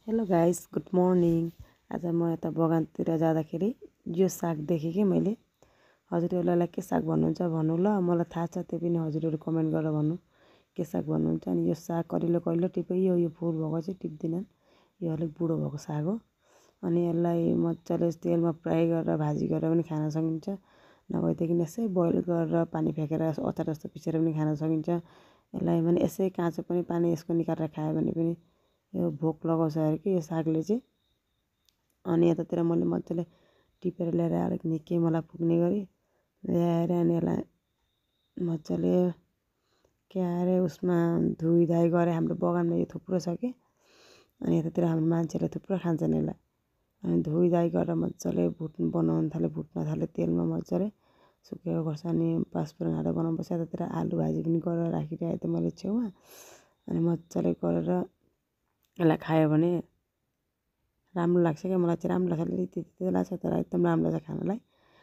Hello guys, good morning. आज म यता बगानतिर जाँदाखेरि यो साग देखेँ कि मैले। हजुरहरूलाई के साग भन्नुहुन्छ भन्नु ल, मलाई थाहा छ, त्यो पनि हजुरहरू कमेन्ट गरेर भन्नु के साग भन्नुहुन्छ। अनि यो साग कलिलो कलिलो टिपे यो फुल भएको चाहिँ टिप्दिनन्, यो अलिक बुढो भएको साग हो। अनि यसलाई मजाले तेलमा फ्राई गरेर भाजी गरेर पनि खान सकिन्छ, नभएदेखि यसै बोइल गरेर पानी फ्याँकेर अचार जस्तो पिसेर पनि खान सकिन्छ। यसलाई भने यसै काँचो पनि पानी यसको निकालेर खायो भने पनि यो भोक लगाउँछ अरे कि यो सागले चाहिँ। अनि यतातिर मैले मजाले टिपेर ल्याएर अलिक निकै मलाई पुग्ने गरी ल्याएर अनि यसलाई मजाले के अरे उसमा धुइधाइ गरेँ। हाम्रो बगानमा यो थुप्रो छ कि, अनि यतातिर हाम्रो मान्छेले थुप्रो खान्छन् यसलाई। अनि धुइधाइ गरेर मजाले बनाउनु भुट्न थाल्यो तेलमा मजाले सुकेको गर्छ। अनि पाँचफोरन हालेर बनाउनुपर्छ। यतातिर आलु भाजी पनि गरेर राखिरहेको थिएँ मैले छेउमा। अनि मजाले गरेर यसलाई खायो भने राम्रो लाग्छ क्या, मलाई चाहिँ राम्रो लाग्छ। अलिकति त्यति लाग्छ तर एकदम राम्रो लाग्छ खानलाई।